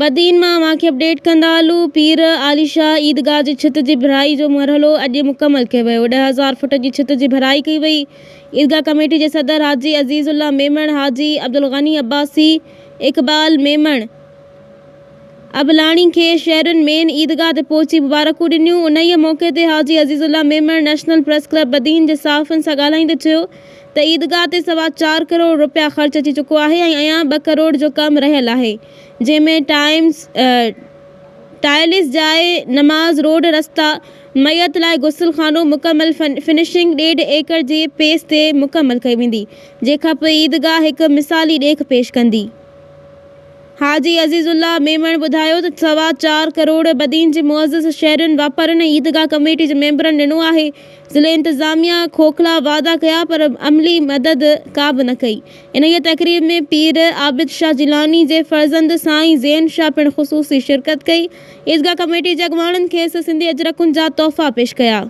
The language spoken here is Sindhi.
بدين مان اوهان کي اپڊيٽ ڪندا هلون پير عالي شاهه عيدگاهه جي ڇت جي ڀرائي جو مرحلو اڄ مڪمل ڪيو ويو 10,000 فٽ جي ڇت جي ڀرائي ڪئي وئي عيدگاهه ڪميٽي جي صدر حاجي عزيز الله ميمڻ حاجي عبدالغني عباسي اقبال ميمڻ ابلاڻي کي شهرين مين عيدگاهه تي پهچي مبارڪون ڏنيون. انهيء موقعي تي Haji Aziz Ullah Memon national press club Badin جي صحافين سان ڳالهائيندي چيو ته عيدگاهه تي سوا چار ڪروڙ رپيا خرچ اچي چڪو آهي ۽ اڃان ٻه ڪروڙ جو ڪم رهيل آهي جنهن ۾ ٽائمز ٽائلس جاء نماز روڊ رستا ميت لاء غسل خانو مڪمل فنشنگ ڏيڍ ايڪڙ جي پيس تي مڪمل ڪئي ويندي جنهن کانپوء عيدگاهه هڪ مثالي ڏيک پيش ڪندي. حاجي عزيز الله ميمڻ ٻڌايو ته سوا چار ڪروڙ بدين جي معزز شهرين، واپارين ۽ عيدگاهه ڪميٽي جي ميمبرن ڏنو آهي، ضلعي انتظاميا کوکلا وعدا ڪيا پر عملي مدد ڪا به نه ڪئي. انهيء تقريب ۾ پير عابد شاهه جيلاني جي فرزند سائين زين شاهه پڻ خصوصي شرڪت ڪئي. عيدگاهه ڪميٽي جي اڳواڻن کيس سنڌي اجرڪن جا تحفا پيش ڪيا.